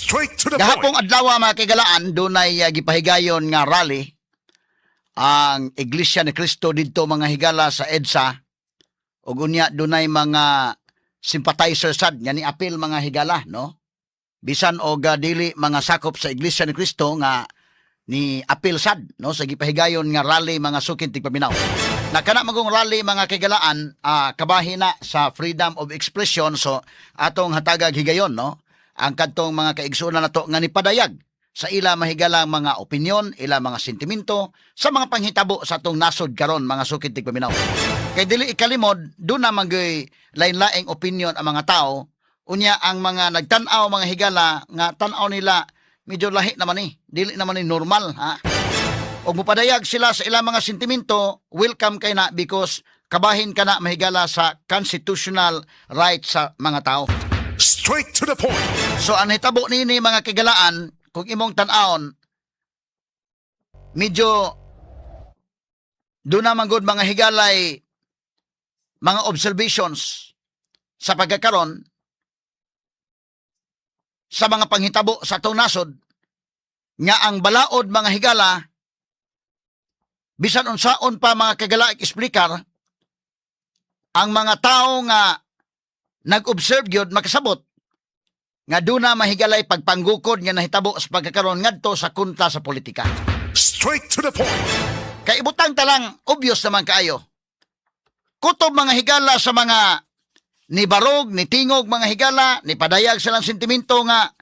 Straight to the point. Gahapong adlaw, mga kaigalaan, dunay gipahigayon nga rally ang Iglesia ni Cristo didto, mga higala, sa EDSA ug unya dunay mga sympathizer sad nga ni-apil, mga higala, no, bisan og dili mga sakop sa Iglesia ni Cristo nga ni apil sad, no, sa gipahigayon nga rally, mga suking tigpaminaw. Na kana magong rally, mga kaigalaan, kabahin na sa freedom of expression, so atong hatagag higayon, no, ang kadtong mga kaigsuonan nato nga nipadayag sa ila mahigalang mga opinyon, ila mga sentimento sa mga panghitabo sa atong nasod karon, mga suking tigpaminaw. Kay dili ikalimod, duna man gyud lain-laing opinyon ang mga tao. Unya ang mga nagtan-aw, mga higala, nga tan-aw nila medyo lahi naman ni, dili naman ni normal, ha. Og mupadayag sila sa ilang mga sentimento, welcome kay na because kabahin ka na, mahigala, sa constitutional rights sa mga tao. Straight to the point. So ang hitabo nini, mga kigalaan, kung imong tan-awon, medyo duna man gud, mga higalay, mga observations sa pagkakaron sa mga panghitabo sa atong nasod nga ang balaod, mga higala, bisan unsaon pa, mga kagala, eksplikar, ang mga tao nga nag-observe gyud makasabot nga duna mahigalay pagpanggukod nga nahitabo sa pagkakaroon ngadto sa kontra sa politika. Straight to the point. Kay ibutang ta lang, obvious naman kaayo. Kutob, mga higala, sa mga ni barog, ni tingog, mga higala, ni padayag silang sentimento nga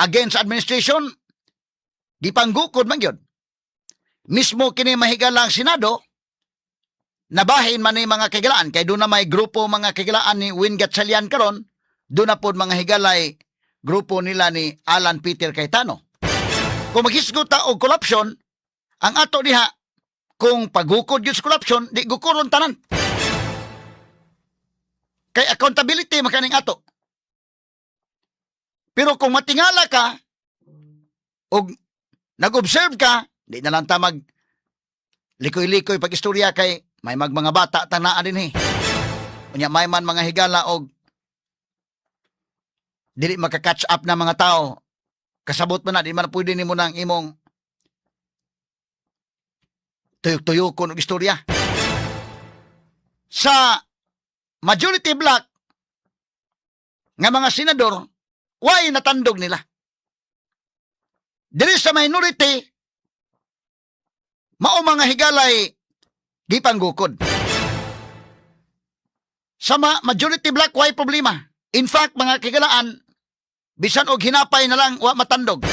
against administration, gipanggukod man gyud. Mismo kini, mahigala, ang Senado, nabahin man ni, mga kagilaan, kay duna may grupo, mga kagilaan, ni Win Gatchalian karon, duna pod, mga higalay, grupo nila ni Alan Peter Cayetano. Kung maghisgot ta og corruption, ang ato diha, kung pagukod yun sa corruption, di gukuron tanan. Kay accountability makaning ato. Pero kung matingala ka, og nag-observe ka, di na lang ta mag likoy-likoy pag istorya kay may mga bata tanaan din eh. Unya may man, mga higala, og dili maka-catch up na mga tao. Kasabot man na, di man pwede nimo nang imong tuyok-tuyokon og istorya. Sa majority bloc nga mga senador, way natandog nila. Dili sa minority, mao, mga higalay, gipanggukod. Sa majority bloc, way problema. In fact, mga kigalaan, bisan og hinapay na lang, wa matandog.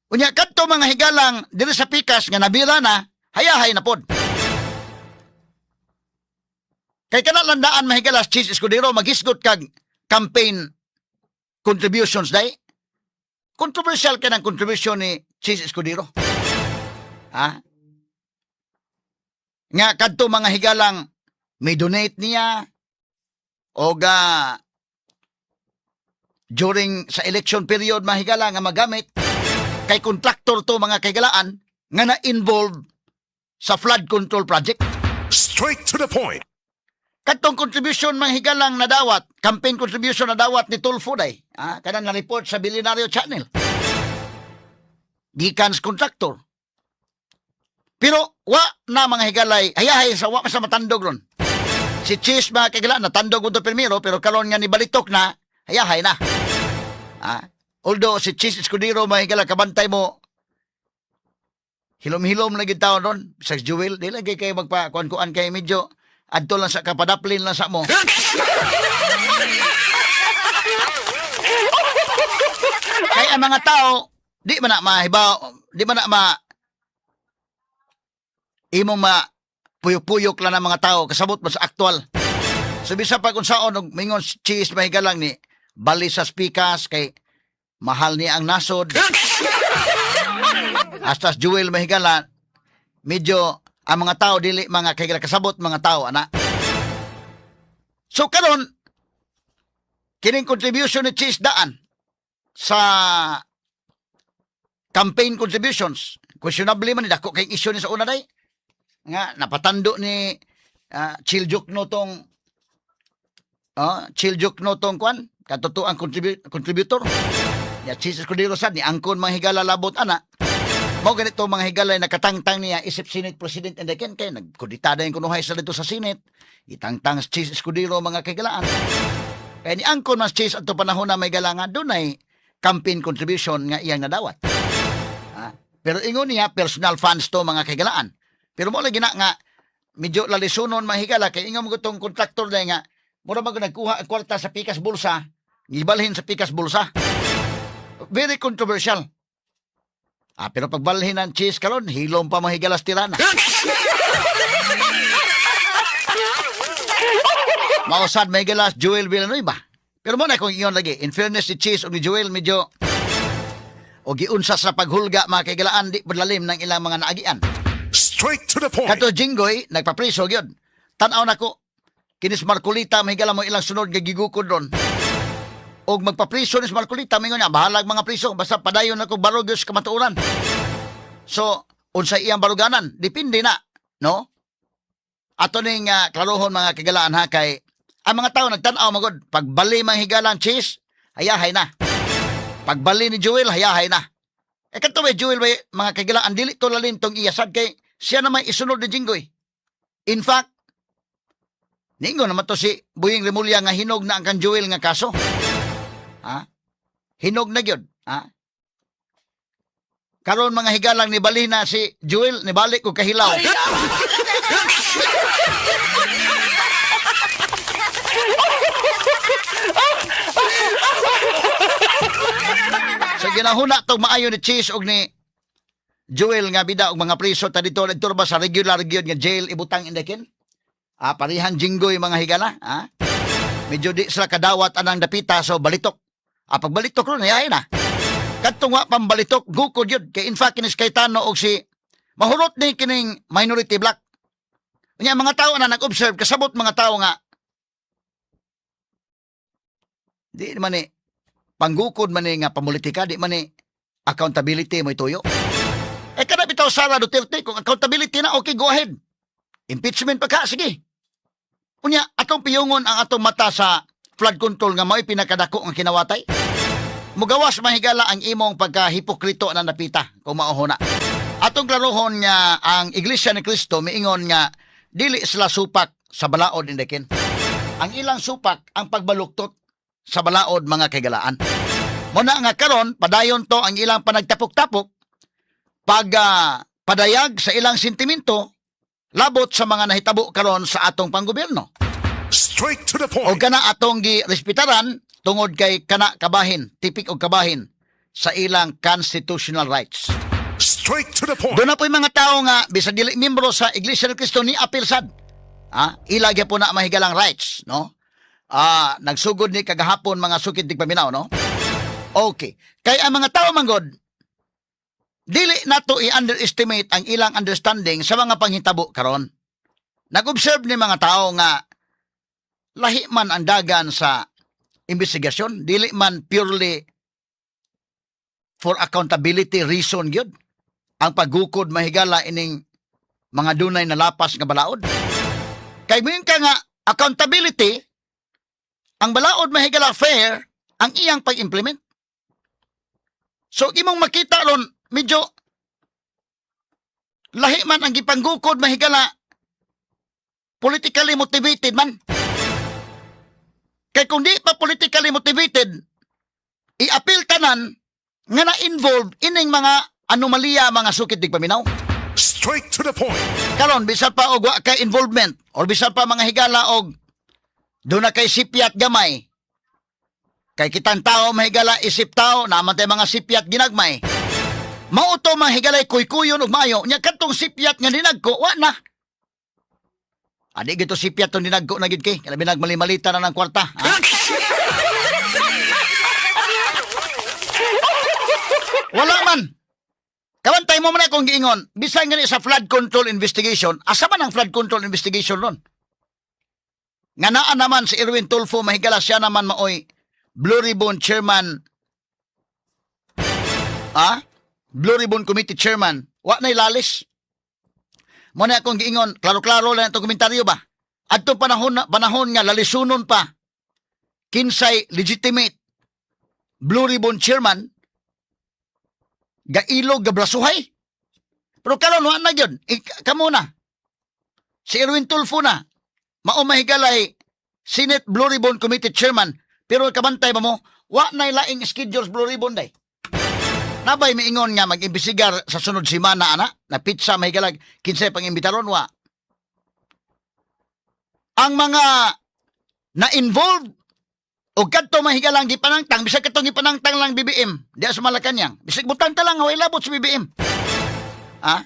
Unya kadto, mga higalang, diri sa pikas nga nabira na, hayahay na pod. Kay kana landaan, mahigala, Chiz Escudero, maghisgot kag campaign contributions day. Controversial kay ng contribution ni Chiz Escudero. Ha? Nga kadto, mga higalang, may donate niya o ga during sa election period, mahigala, nga magamit kay contractor to, mga kaigalaan, nga na-involved sa flood control project. Straight to the point. Katong contribution, mga higalang, nadawat, campaign contribution nadawat ni Tulfo day. Ah, kanang na-report sa Billionaire Channel. Gikan sa contractor. Pero wa na, mga higalay, hayahay sa wa pa sa matandog ron. Si Chiz, mga kaigalaan, natandog mo to primero, pero karon nga ni balitok na, hayahay na. Ah, although si Chiz Escudero, mga higala, kabantay mo, hilom-hilom na gid taon ron sa Jewel, di lang kay kayo magpa kuan-kuan kay medyo adto lang sa kapadaplin lang sa mo. Kay ang mga tao, di man na mahibaw, di man na ma imong ma puyok-puyok lang ang mga tao kasabot mo sa aktual. So bisa pa kung saon og mingon si Chiz, mahigalang, ni bali sa spikas kay mahal niya ang nasod. Hasta sa Jewel, mahigala, medyo ang mga tao dili mga kay kasabot mga tao ana. So karon kining contribution ni Chiz daan sa campaign contributions, questionable man ni, dako kay issue ni sa una day nga napatando ni Chel Diokno tong oh, Chel Diokno tong kwan. Katotoo ang contributor. Ya Chiz Escudero sad ni angkon mga higala labot ana. Mao ganito mga higala, nakatangtang niya isip Senate President, and again kay nagkudita yung kunuhay sa dito sa Senate. Itangtang si Chiz Escudero, mga kahigalaan. Kaya ni angkon mas Chiz ato panahon na may galangan dunay campaign contribution nga iyang nadawat. Ha? Pero ingon niya personal funds to, mga kahigalaan. Pero mo lagi na nga medyo lalisunon, mga higala, kay ingon mo tong kontraktor na nga mura man gud nagkuha ang kwarta sa pikas bulsa, gibalhin sa pikas bulsa. Very controversial. Ah, pero pagbalhin ng Chiz karon, hilom pa, mga higalas, tirana. Mausad may galas Joel Villanueva. Pero mo na kung ingon lagi, in fairness si Chiz o ni Joel medyo o giunsa sa paghulga, mga kaigalaan, di padalim ng ilang mga naagian. Straight to the point. Kato Jinggoy, nagpapriso gyud. Tan-aw nako kinis Marcolita, mahigala, mo ilang sunod nga gigukod ron. Og magpapriso ni Marcolita, mingon niya, bahalag mga priso, basta padayon ako barog sa kamatuoran. So, unsay iyang baruganan, depende na, no? Ato ning klarohon, mga kagalaan, ha, kay ang mga tao nagtan-aw magod pagbali mang higalang Chiz, hayahay na. Pagbali ni Joel, hayahay na. E kadto may Joel bay, mga kagalaan, dili to lalim tong iyasad kay siya na may isunod ni Jinggoy. In fact, niingon naman to si Boying Remulla nga hinog na ang kan Joel nga kaso. Ha? Hinog na gyud, ha? Karon, mga higalang, ni na si Joel, nibalik og kahilaw. Sa ginahuna tong maayo ni Chiz og ni Joel nga bida og mga priso ta dito dito ba sa regular gyud nga jail ibutang indakin? Ah, parihan Jinggoy, mga higala, ha? Medyo di sila kadawat anang dapita, so balitok. Ah, pagbalitok ron, hayahay na. Kadtong wa pambalitok, gukod yun. Kay in fact, kinis Cayetano og si mahurot ni kining minority bloc. Unya mga tao na nag-observe, kasabot mga tao nga di man ni panggukod man ni nga pamulitika, di man ni accountability mo ituyo. Eh kada bitaw Sara Duterte, kung accountability na, okay, go ahead. Impeachment pa ka, sige. Unya, atong piyungon ang atong mata sa flood control nga mao'y pinakadako ang kinawatay. Mugawas, mahigala, ang imong pagkahipokrito na napita kung mao na. Atong klarohon nga ang Iglesia ni Cristo miingon nga dili sila supak sa balaod indekin. Ang ilang supak ang pagbaluktot sa balaod, mga kaigalaan. Muna nga karon padayon to ang ilang panagtapok-tapok pag padayag sa ilang sentimento labot sa mga nahitabo karon sa atong panggobyerno. Straight to the O point. kana atong girespetaran tungod kay kana kabahin, tipik og kabahin sa ilang constitutional rights. Straight to the point. Doon na po'y mga tao nga bisag dili membro sa Iglesia ni Cristo ni apil sad. Ah, ila gyapon na mahigalang rights, no? Ah, nagsugod ni kagahapon, mga sukid tigpaminaw, no? Okay. Kay ang mga tao manggod dili nato i-underestimate ang ilang understanding sa mga panghitabo karon. Nag-observe ni mga tao nga lahi man ang dagan sa investigasyon, dili man purely for accountability reason gyud ang paggukod, mahigala, ining mga dunay na lapas nga balaod. Kay moingon ka nga accountability, ang balaod, mahigala, fair ang iyang pag-implement. So imong makita ron medyo lahi man ang gipanggukod, mahigala, politically motivated man. Kay kung di pa politically motivated, i-appeal tanan nga na-involve ining mga anomalya, mga sukit tigpaminaw. Straight to the point. Karon bisan pa og wa kay involvement or bisan pa, mga higala, og doon na kay sipyat gamay. Kay kitang tao, mahigala, isip tao, naman tay mga sipyat ginagmay. Mao to, mga higalay, kuykuyon og maayo nya kadtong sipyat nga dinagko wa na. Adi gito sipyat tong dinagko na gid kay labi nagmali-malita na ng kwarta. Ha? Wala man. Kabantay mo man akong giingon, bisan gani sa flood control investigation, asa man ang flood control investigation ron? Nga naa naman si Erwin Tulfo, mahigala, siya naman maoy Blue Ribbon Chairman. Ah? Blue Ribbon Committee Chairman. Wa na ilalis. Mo na akong giingon, klaro-klaro lang itong komentaryo ba? Adto panahon, panahon nga lalisunon pa. Kinsay legitimate Blue Ribbon chairman, gailog gabrasuhay. Pero karon wa na gyud. Kamo na. Si Erwin Tulfo na. Mao, mahigalay, Senate Blue Ribbon Committee chairman. Pero kabantay ba mo, wa na laing schedules Blue Ribbon day. Nabay miingon nga mag-imbisigar sa sunod semana ana, na petsa, mahigalag, kinsay pang imbitaron, wa. Ang mga na-involved o kadto, mahigalang, gipanangtang, bisag katong gipanangtang lang BBM diya sa Malacanang, bisag butang ta lang way labot sa BBM. Ah?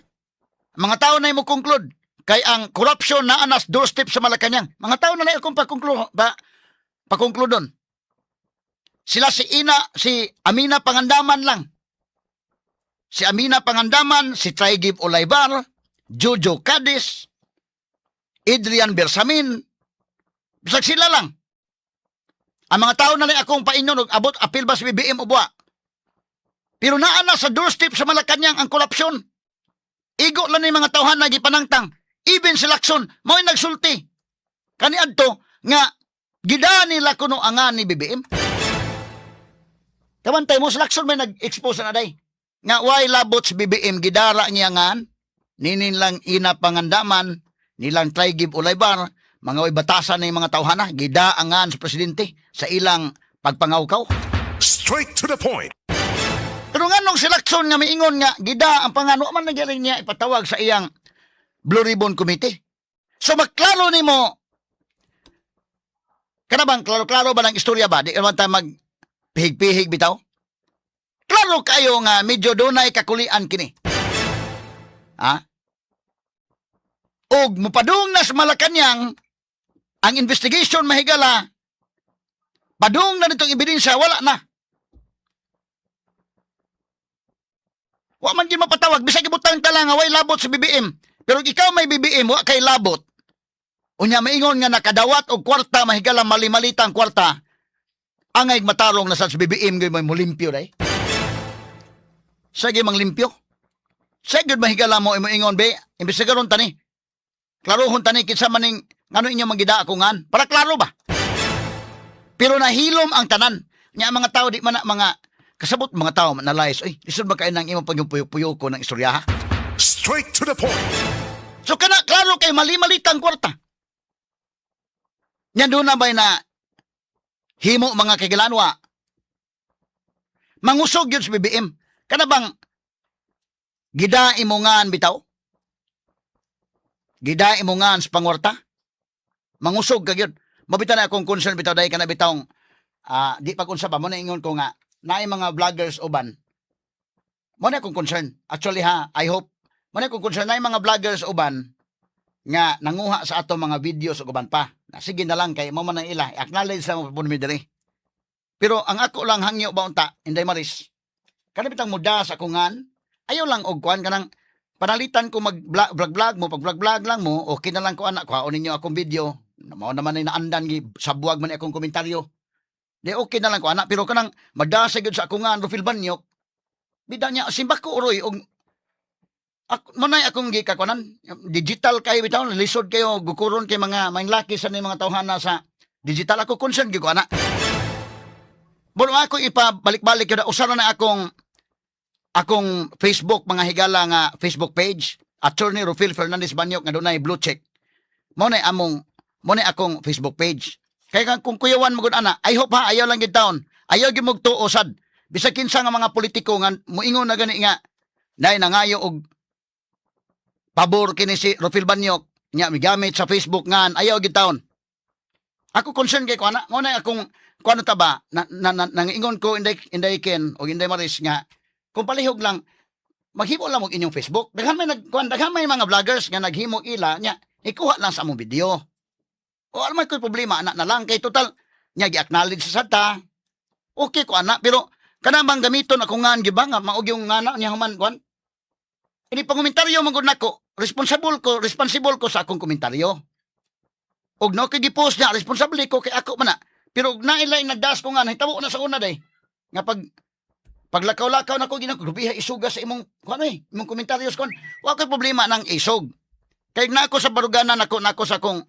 Mga tao na mo conclude kay ang corruption naa na sa doorstep sa Malacanang. Mga tao na na akong pa-conclude ba, pa-concludon. Sila si Ina, si Amina Pangandaman lang. Si Amina Pangandaman, si Trygve Olaivar, Jojo Cadiz, Adrian Bersamin, bisag sila lang. Ang mga tao na lang akong paingon og abot apil ba sa BBM o buwa. Pero naa na sa doorstep sa Malacanang ang korupsyon. Igo lang ni mga tawhan na gipanangtang. Even si Lacson, mao'y nagsulti kaniadto nga gida nila kuno angan ni BBM. Kabantay mo, si Lacson may nag-expose na day nga way labot sa BBM, gidara niya ngan ninin lang Ina Pangandaman, nilang Trygve Olaivar, mga way batasan ng mga tawhana, gida angan sa presidente sa ilang pagpangawkaw. Straight to the point. Pero nga nung si Lacson nga miingon nga gida ang pangan, wa man nagyaring niya ipatawag sa iyang Blue Ribbon Committee. So maklaro nimo kana bang klaro-klaro ba ng istorya ba? Di naman tayo mag pihig-pihig bitaw. Klaro kayo nga medyo dunay kakulian kini. Ha? Og mupadung na sa Malacanang ang investigation, mahigala, padung na nitong ebidensya, wala na. Wa man gyud mapatawag bisag ibutang ta lang nga way labot sa BBM. Pero ikaw may BBM, wa kay labot. Unya maingon nga nakadawat og kwarta, mahigala, mali-malitang kwarta. Angay matarong na sa BBM gyud may mulimpyo day. Sige mang limpyo. Sige mahigala mo imo ingon be, imbestigaron tani. Klarohon tani kinsa maning ngano inyo manggida ako ngan. Para klaro ba? Pero nahilom ang tanan. Nya ang mga tao di man na mga kasabot, mga tao analyze. Ay, lisod ba kay nang imong pagpuyo-puyo ko ng istorya ha? Straight to the point. So kana klaro kay mali-malitang kwarta. Nya doon na ba'y na himo, mga kagilanwa? Mangusog yun sa BBM. Kana bang gida imongan bitaw? Gida imongan sa pangwarta? Mangusog ka gyud. Mabita na akong concern bitaw dahil kana bitawng di pa kung sa ba mo na ingon ko nga naay mga vloggers uban. Mo na akong concern. Actually ha, I hope mo na akong concern, naay mga vloggers uban nga nanguha sa ato mga videos ug uban pa. Na, sige na lang kay mo man ang ila. Acknowledge sa mo mi diri. Pero ang ako lang hangyo ba unta, Inday Maris. Kana bitang muda sa kungan, ayaw lang og kuan, kanang panalitan ko mag vlog vlog mo, pag vlog vlog lang mo, okay na lang ko anak, kuhaon ninyo akong video. Mao naman ay naandan gi sabuag man akong komentaryo. Di okay na lang ko anak, pero kanang madasa gyud sa akungan Rufil Banyok. Bida niya simbako ko uroy og ako mo na akong gikakuanan, digital kayo bitaw, lisod kayo gukuron kay mga laki sa ni mga tawhana sa digital. Ako concern gyud ko ana. Bueno, ako ipabalik-balik yun. Usa na akong akong Facebook, mga higala, nga Facebook page, Attorney Rufil Fernandez Banyok, nga dunay blue check. Mo na among mo na akong Facebook page. Kaya kung kuyawan mo gud ana, I hope ha, ayaw lang gid taon. Ayaw gyud mogtuo sad. Bisag kinsa nga mga politiko nga muingon na gani nga nay nangayo og pabor kini si Rufil Banyok nya migamit sa Facebook ngan, ayaw gid taon. Ako concern kay ko ana, mo na akong kuano ta ba na, na, na, nangingon ko, Inday, Inday Ken o Inday Maris, nga kung palihog lang maghimo lang og inyong Facebook. Daghan may nagkuan, daghan may mga vloggers nga naghimo ila nya ikuha lang sa among video. O alam ko problema ana na lang kay total nya gi-acknowledge sa ta. Okay ko ana, pero kana bang gamiton ako ngan gi ba nga maog yung ngana niya human kuan. Ini pangomentaryo man gud nako, responsible ko sa akong komentaryo. Og no kay gi-post niya, responsable ko kay ako man na. Pero og nailay nagdas ko nga nahitabo na sa una day. Nga pag paglakaw-lakaw nako ginako grubiha isuga sa imong kuan eh, imong komentaryo kon. Wa koy problema nang isog. Kay nako sa baruganan nako, nako sa akong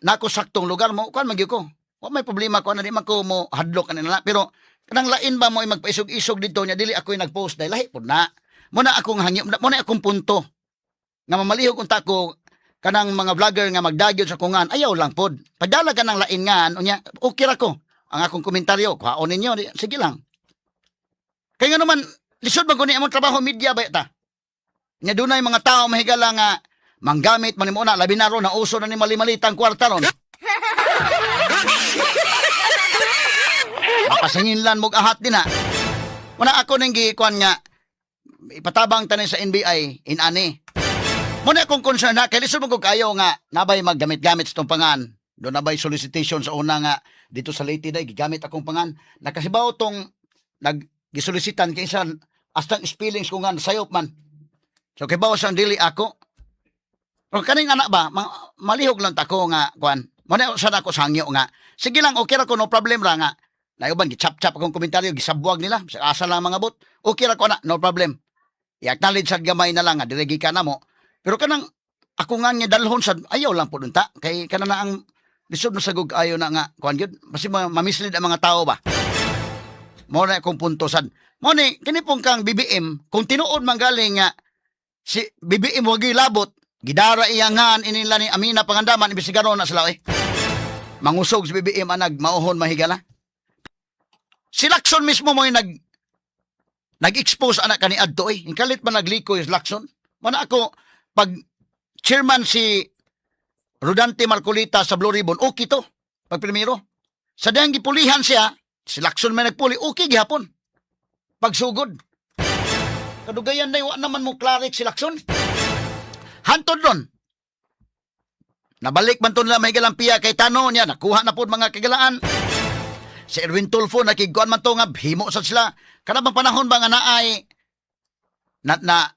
nako saktong lugar mo kuan man gyud ko. Wa may problema ko ana, di man ko mo hadlok ani na, pero kanang lain ba mo ay magpaisog-isog dito nya dili ako yung nag-post dahil lahi pud na. Mo na akong hangyo, mo na akong punto nga mamalihog unta ko kanang mga vlogger nga magdagyod sa kungan, ayaw lang pod. Padala ka ng lain nga, unya, okay ra ko. Ang akong komentaryo, kuhaon ninyo, sige lang. Kaya nga naman, lisod ba guni among trabaho media ba ta? Nya dunay mga tao mahigala nga manggamit man nimo na, labi na ron, nauso na ni mali-malitang kwarta ron. Mapasinginlan mog ahat din na. Muna ako nang gikuan nga ipatabang tanin sa NBI inani. Muna akong concern na kay lisod mo kayo nga nabay maggamit-gamit sa itong pangan. Doon nabay solicitation sa una nga dito sa Leyte day gigamit akong pangan. Nakasibaw tong naggisolicitan kay isa astang spellings ko nga sayop man. So kay bawo sang dili ako. Pero kaning anak ba, malihog lang ta ko nga kuan. Muna sa ako sangyo nga. Sige lang, okay ra ko, no problem ra nga. Nayuban, gichap-chap akong komentaryo, gisabwag nila. Sa asa lang mga bot. Okay ra ko na, no problem. I-acknowledge sad gamay na lang nga, dirigi ka na mo. Pero kanang ako nga nga dalhon sad, ayaw lang po dunta. Kay kana na ang lisod mo sagog ayo na nga kuan gyud. Basi ma-mislead ang mga tao ba. Mo na akong punto sad. Mo ni kini pong kang BBM, kung tinuod man galing nga si BBM wagi labot, gidara iyangan inila ni Amina Pangandaman, imbestigaron na sila eh. Mangusog si BBM anag mauhon mahigala. Si Lacson mismo mo'y nag-expose anak kani adto eh. Kalit man naglikoy si Lacson. Mana ako pag chairman si Rodante Marcolita sa Blue Ribbon, okay to. Pag primero. Sa diyang gipulihan siya, si Lacson may nagpuli, okay gihapon. Pagsugod. Kadugayan na wa naman mo klarik si Lacson. Hantod ron. Nabalik man to nila may galang piya kay Tano niya, nakuha na po mga kagalaan. Si Erwin Tulfo, nakiguan man to nga, himo sa sila. Kanang panahon ba nga naay, na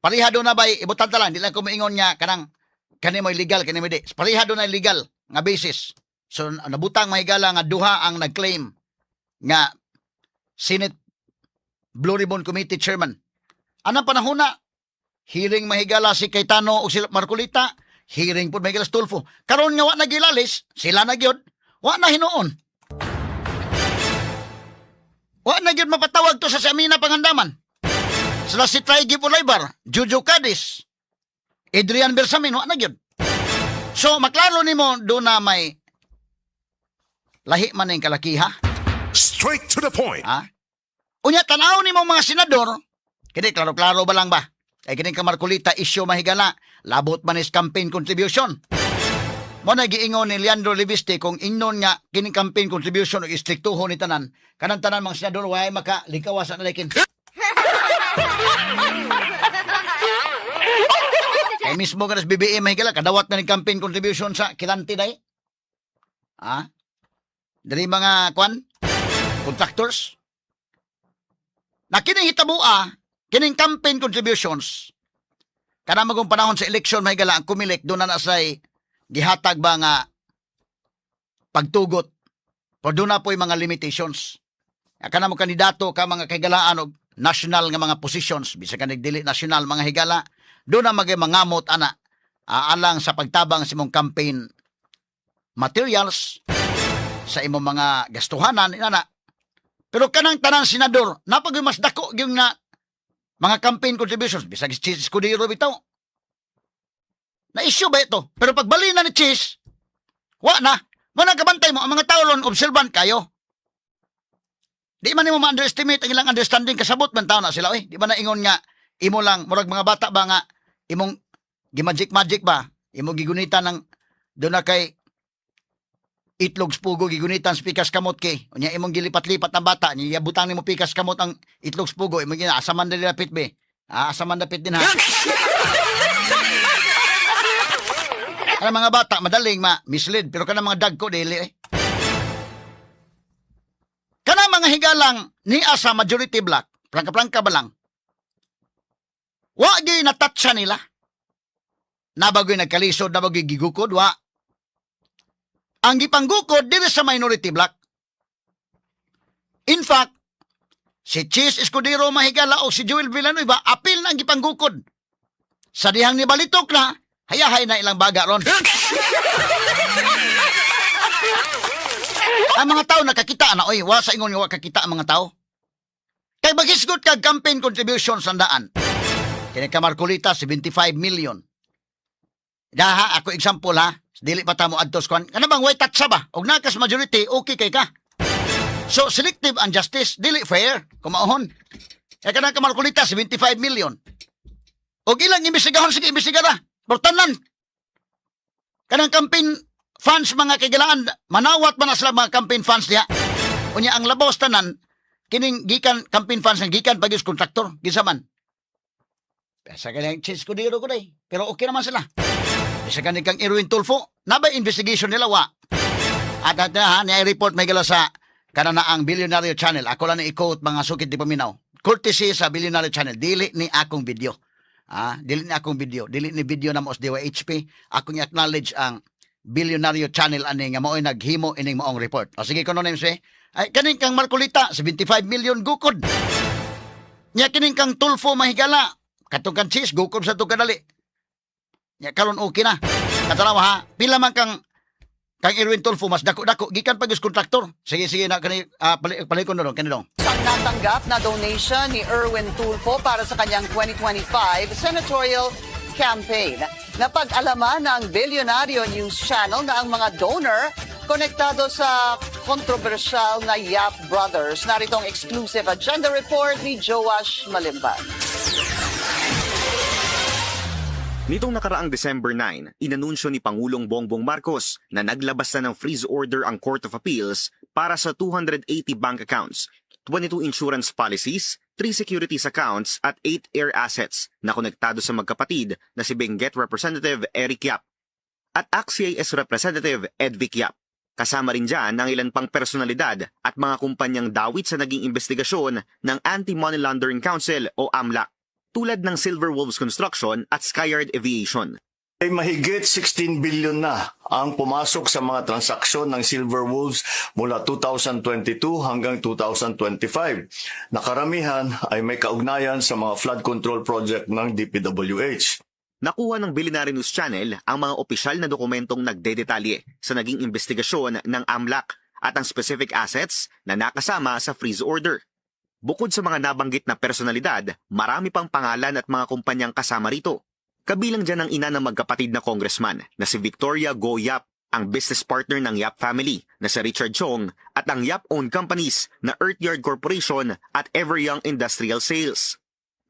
pareha do na ba, ibutan ta lang, di lang ko maingon nga, kanang, kani mo illegal, kani mo di. Pareha do na illegal, nga basis. So, nabutang mahigala nga duha ang nag-claim nga Senate Blue Ribbon Committee Chairman. Anang panahon na, hearing mahigala si Cayetano o si Marcolita, hearing po mahigala si Tulfo. Karon nga wa nagilalis, sila na gyud, wa na hinuon. Wa na gyud mapatawag to sa si Amina Pangandaman. Sila si Trygve Olaivar, Jojo Cadiz, Adrian Bersamin, wa na gyud. So, maklaro nimo do na may lahi man ning kalakiha. Straight to the point. Ha? Unya, tanaw nimo mga senador, kini klaro-klaro ba lang ba? Ay kini ka Marcolita issue mahigala, labot man is campaign contribution. Mo na giingon ni Leandro Leviste kung ingnon nga kining campaign contribution og istriktuhon ni tanan, kanang tanan mga senador way maka likawas na lakin. Kay mismo ka BBM mahigala kadawat na ni campaign contribution sa Kilanti day. Ha? Diri mga kwan contractors. Na kining hitabua, kining campaign contributions, kana magong panahon sa election mahigala ang Comelec doon na nasay gihatag ba nga pagtugot. Pero doon na po'y mga limitations. Kana mo kandidato ka mga kahigalaan og national nga mga positions, bisag ka nagdili national mga higala, doon na magay mangamot ana alang sa pagtabang sa imong campaign materials, sa imong mga gastuhanan inana. Pero kanang tanang senador, napag mas dako gyud na mga campaign contributions, bisag si Chiz Escudero bitaw. Na-issue ba ito? Pero pagbali na ni Chiz, wa na. Muna kabantay mo, ang mga tao ron, observant kayo. Di man nimo ma-underestimate ang ilang understanding, kasabot man tao na sila. Eh. Di ba na ingon nga, imo lang, murag mga bata ba nga, imong gimagic-magic ba, imong gigunitan ng, doon na kay itlog spugo, gigunitan sa pikas kamot kay. Unya imong gilipat-lipat ang bata, niya butang nimo pikas kamot ang itlog spugo, imong gina, asa man dili lapit be. Ah, asa man dapit din ha. Kana mga bata madaling ma-mislead, pero kana mga dagko dili eh. Kana mga higalang niya sa majority block, prangka-prangka ba lang. Wa gyud natatsa nila. Nabagoy nagkalisod, nabagoy gigukod, wa. Ang gipanggukod diri sa minority block. In fact, si Chiz Escudero mahigala o si Joel Villanueva, apil na ang gipanggukod. Sa dihang ni Balitok na, hayahay na ilang baga ron. Ang mga tao nakakita na, oy, wa sa ingon nga wa kakita ang mga tao. Kay maghisgot kag campaign contribution sa daan. Kini ka Marcolita, 75 million. Daha ako example ha, dili pa ta mo adtos kwan. Kana bang way tatsa ba? Og nakas majority, okay kay ka. So selective ang justice, dili fair, kumaohon. Kaya kanang ka Marcolita, 75 million. Og ilang imbestigahon, sige imbestiga na. Pero tanan. Kanang campaign funds, mga kagilaan, manawat man na sila mga campaign funds diha. Unya ang labaw sa tanan, kining gikan campaign funds nga gikan pag kontraktor, kinsa man. Sa kanang Chiz Escudero ko day. Pero okay naman sila. Bisa kaning kang Erwin Tulfo, naba investigation nila wa. At ha, niya report may gala sa kanana ang Billionaire Channel. Ako lang ni i-quote, mga sukit di paminaw. Courtesy sa Billionaire Channel. Dili ni akong video. Ah, dili ni akong video. Dili ni video na mo sa DYHP. Akong i-acknowledge ang Billionaire Channel ani nga mao'y naghimo ining maong report. O sige kuno names eh. Ay kaning kang Marcolita 75 million gukod. Nya kining kang Tulfo, mahigala. Katong kang Chiz gukod sa kadali. Nya karon okay na. Katanawa ha, pila man kang Erwin Tulfo, mas dako-dako gikan pa gyud kontraktor. Sige sige na kani palikon na kani dong. Ang natanggap na donation ni Erwin Tulfo para sa kanyang 2025 senatorial campaign. Napag-alaman ng Bilyonaryo News Channel na ang mga donor konektado sa kontrobersyal na Yap Brothers. Narito ang exclusive agenda report ni Joash Malimban. Nitong nakaraang December 9, inanunsyo ni Pangulong Bongbong Marcos na naglabas na ng freeze order ang Court of Appeals para sa 280 bank accounts, 22 insurance policies, 3 securities accounts at 8 air assets na konektado sa magkapatid na si Benguet Representative Eric Yap at ACT-CIS Representative Edvic Yap. Kasama rin dyan ang ilan pang personalidad at mga kumpanyang dawit sa naging investigasyon ng Anti-Money Laundering Council o AMLC tulad ng Silver Wolves Construction at Skyard Aviation. Ay mahigit 16 billion na ang pumasok sa mga transaksyon ng Silver Wolves mula 2022 hanggang 2025. Na karamihan ay may kaugnayan sa mga flood control project ng DPWH. Nakuha ng Billionaire News Channel ang mga opisyal na dokumentong nagdedetalye sa naging investigasyon ng AMLC at ang specific assets na nakasama sa freeze order. Bukod sa mga nabanggit na personalidad, marami pang pangalan at mga kumpanyang kasama rito. Kabilang dyan ang ina ng magkapatid na congressman na si Victoria Go Yap, ang business partner ng Yap family na si Richard Chong at ang Yap-owned companies na Earthyard Corporation at Everyoung Industrial Sales.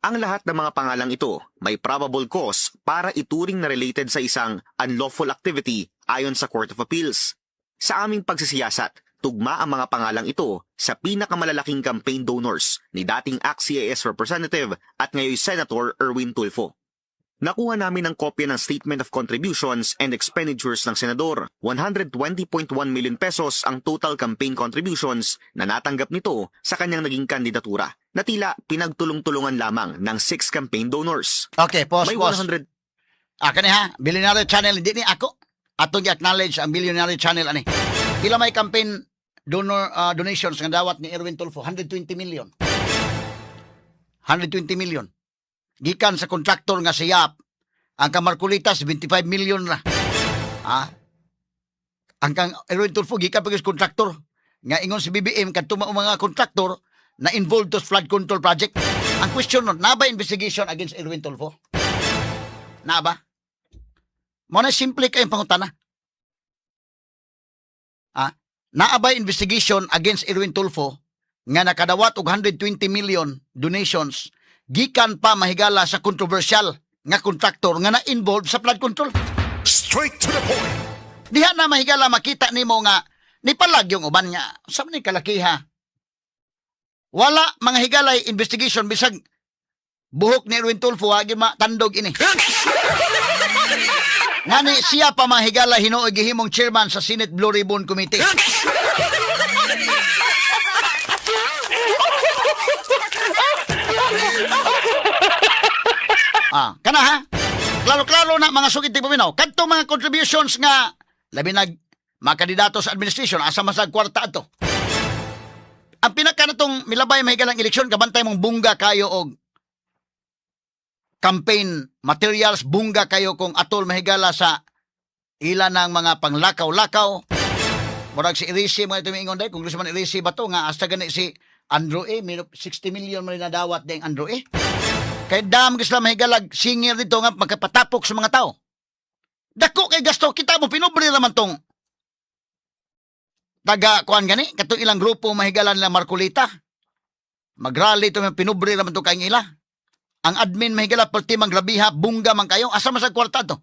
Ang lahat ng mga pangalang ito may probable cause para ituring na related sa isang unlawful activity ayon sa Court of Appeals. Sa aming pagsisiyasat, tugma ang mga pangalang ito sa pinakamalalaking campaign donors ni dating ACT-CIS Representative at ngayon Senator Erwin Tulfo. Nakuha namin ang kopya ng Statement of Contributions and Expenditures ng senador. ₱120.1 million ang total campaign contributions na natanggap nito sa kanyang naging kandidatura na tila pinagtulong-tulungan lamang ng six campaign donors. Okay, pause, May pause. 100 Ah, kani ha, Billionaire Channel, hindi ni ako. Atong i-acknowledge ang Billionaire Channel ani. Pila may campaign donor donations nga dawat ni Erwin Tulfo? 120 million. 120 million. Gikan sa contractor nga si Yap, ang kang Marcolita 75 million ra. Ah. Ang kang Erwin Tulfo gikan pa sa contractor nga ingon si BBM kadto mao mga contractor na involved to flood control project. Ang question nun, naa ba investigation against Erwin Tulfo? Naa ba? Mo na simple kayong pangutana. Ah, naa ba investigation against Erwin Tulfo nga nakadawat og 120 million donations gikan pa, mahigala, sa controversial nga contractor nga na-involved sa flood control? Straight to the point. Diha na, mahigala, makita nimo nga nipalag yung uban nga sa ni kalakiha. Wala, mga higalay, investigation bisag buhok ni Erwin Tulfo agi matandog ini. Ngani siya pa, mga higala, hinuoy gihimong chairman sa Senate Blue Ribbon Committee. Ah, kana ha. Klaro-klaro na, mga sugid paminaw. Kadto mga contributions nga labi nag mga kandidato sa administration, asa man sa kwarta ato. Ang pinaka natong milabay, mahigalang eleksyon, kabantay mong bungga kayo og campaign materials, bungga kayo kung atol, mahigala, sa ila ng mga panglakaw-lakaw. Murag si Irisi mga tumiingon dahil, Congressman Irisi ba to nga hasta gani si Andrew A, may 60 million man nadawat ding Andrew A. Kay dam sila mahigalag singer dito nga magkapatapok sa mga tao. Dako kay gasto kita mo pinubre naman tong taga kuan gani katong ilang grupo mahigalan nila Marcolita. Magrally to pinubre naman to kay ila. Ang admin mahigala perti mang grabiha bungga man kayo asa man sa kwarta to.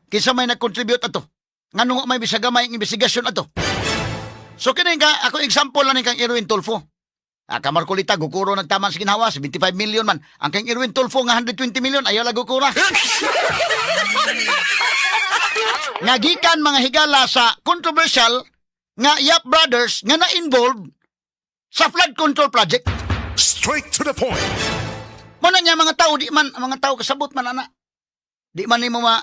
Kinsa may nag-contribute ato? Ngano may bisag gamay ang investigasyon ato? So kini ka ako example lang ni kang Erwin Tulfo. Ah, ka Marcolita gukuro nagtaman sa ginhawa 75 million man. Ang kang Erwin Tulfo nga 120 million ayaw lang gukura. Nga gikan mga higala sa controversial nga Yap Brothers nga na-involved sa flood control project. Straight to the point. Muna niya mga tao, di man, ang mga tao kasabot man, ana. Di man nimo ma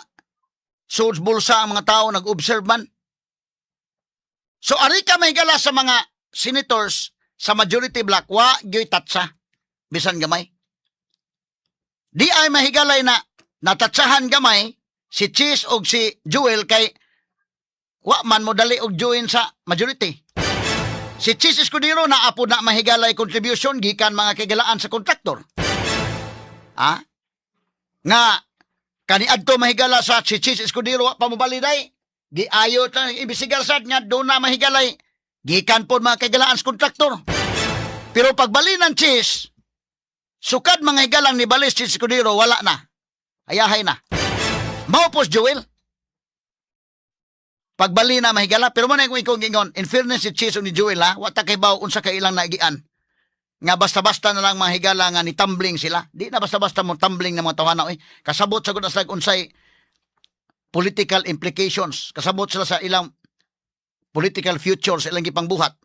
swords bulsa ang mga tao, nag-observe man. So, ari ka may gala sa mga senators sa majority block, wa gyoy tatsa, bisan gamay. Di ay mahigalay na natatsahan gamay si Cheese og si Jewel kay wa man mo dali og join sa majority. Si Cheese Escudero na apo na mahigalay contribution gikan mga kagalaan sa kontraktor. Ha? Nga kaniadto mahigala sa si Cheese Escudero wa pa mobaliday. Giayo ta imbestigar sad nga do na mahigalay gikan pod mga kagalaan sa kontraktor. Pero pagbali ng Cheese, sukad mga higalang ni Balis Cheese Escudero wala na. Ayahay na. Mao pos Joel. Pagbali na mahigala pero mo na kung ikaw gingon, in fairness si Cheese o ni Joel ha, wa ta kay baw unsa kay ilang naigian. Nga basta-basta na lang mga higala nga ni tumbling sila. Di na basta-basta mo tumbling na mga tawana oy. Kasabot sa gud sila unsay political implications. Kasabot sila sa ilang political future sa ilang gipangbuhat.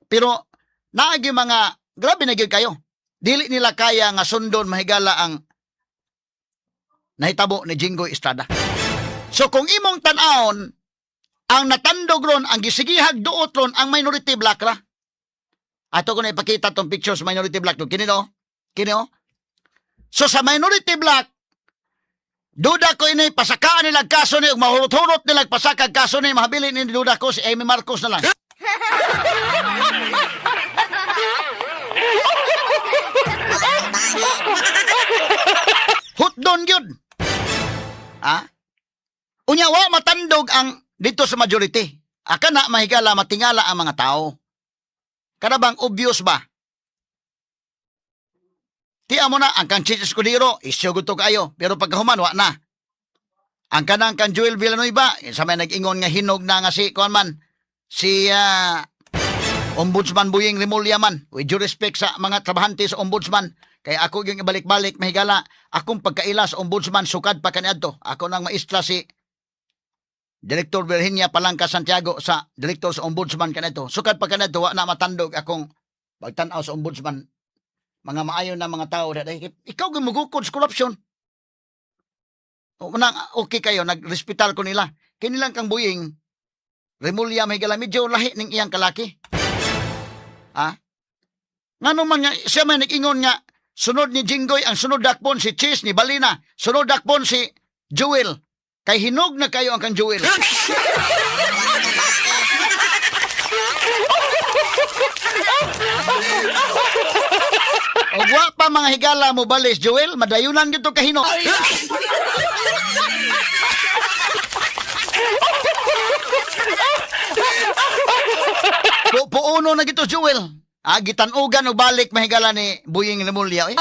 Pero naagi mga grabe na gyud kayo. Dili nila kaya nga sundon mahigala ang nahitabo ni Jinggoy Estrada. So kung imong tan-awon ang natandog ron, ang gisigihag duot ron, ang minority block ra. Ato ko na ipakita tong picture sa minority block. Kini no? Kini oh. So sa minority block, duda ko ini pasakaan nila kaso ni ug mahurot-hurot nila pasakag kaso ni mahabili ni duda ko si Amy Marcos na lang. Hutdon gyud. Ha? Unya wa matandog ang dito sa majority. Aka na mahigala matingala ang mga tao. Kada bang obvious ba? Tiya mo na, ang kang Chis Escudero, isyo gusto kayo. Pero pagkahuman, wa na. Ang kanang kang Joel Villanueva, sa may nag-ingon nga hinog na nga si, kuan man, si Ombudsman Buying Remulla man. With due respect sa mga trabahante sa Ombudsman, kaya ako yung ibalik-balik, mahigala, akong pagkaila sa Ombudsman, sukad pa kaniadto. Ako nang maistra si Director Virginia Palangka Santiago sa Director sa Ombudsman kanito. Sukad pa kanito, wa na matandog akong pagtan-aw sa Ombudsman. Mga maayo na mga tao. Ikaw gumugukod sa corruption. Unang okay kayo, nagrespital ko nila. Kinilang kang Buying, Remulla may gala, medyo lahi ning iyang kalaki. Ha? Ngano man nga, siya may nag-ingon nga, sunod ni Jinggoy, ang sunod dakpon si Cheese ni Balina, sunod dakpon si Jewel. Kay hinog na kayo ang kang Jewel. Og wa pa mga higala mo balis, Jewel, madayunan gito kahinog. Puuno na gito, Jewel. Ah, gitanugan og balik mahigala ni Buying Remulla. Eh.